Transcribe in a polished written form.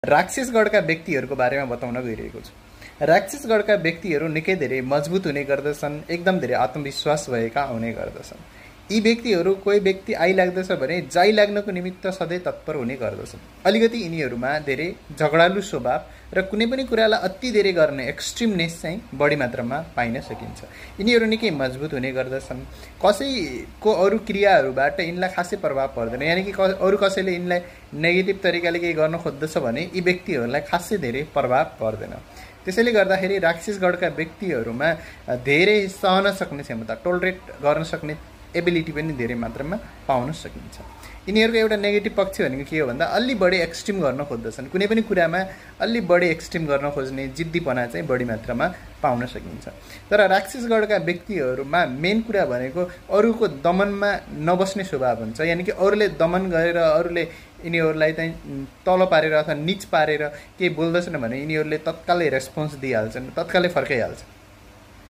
राक्षसगढका व्यक्तिहरूको बारेमा बताउन गइरहेको छु। राक्षसगढका व्यक्तिहरू निकै धेरै मजबुत हुने गर्दछन्, एकदम धेरै आत्मविश्वास भएका हुने गर्दछन्। यी व्यक्तिहरू कोही व्यक्ति आइलाग्दछ भने जाइ लाग्नको निमित्त सधैँ तत्पर हुने गर्दछन्। अलिकति यिनीहरूमा धेरै झगडालु स्वभाव र कुनै पनि कुरालाई अति धेरै गर्ने एक्सट्रिमनेस चाहिँ बढी मात्रामा पाइन सकिन्छ। यिनीहरू निकै मजबुत हुने गर्दछन्। कसैको अरू क्रियाहरूबाट यिनलाई खासै प्रभाव पर्दैन, यानि कि अरू कसैले यिनलाई नेगेटिभ तरिकाले केही गर्न खोज्दछ भने यी व्यक्तिहरूलाई खासै धेरै प्रभाव पर्दैन। त्यसैले गर्दाखेरि राक्षसगढका व्यक्तिहरूमा धेरै सहन सक्ने क्षमता, टोलरेट गर्न सक्ने एबिलिटी पनि धेरै मात्रामा पाउन सकिन्छ। यिनीहरूको एउटा नेगेटिभ पक्ष भनेको के हो भन्दा अलि बढी एक्सट्रिम गर्न खोज्दछन्। कुनै पनि कुरामा अलि बढी एक्सट्रिम गर्न खोज्ने जिद्दीपना चाहिँ बढी मात्रामा पाउन सकिन्छ। तर राक्षसगढका व्यक्तिहरूमा मेन कुरा भनेको अरूको दमनमा नबस्ने स्वभाव हुन्छ। यानि कि अरूले दमन गरेर अरूले यिनीहरूलाई चाहिँ तल पारेर अथवा निच पारेर केही बोल्दछन् भने यिनीहरूले तत्कालै रेस्पोन्स दिइहाल्छन्, तत्कालै फर्काइहाल्छन्।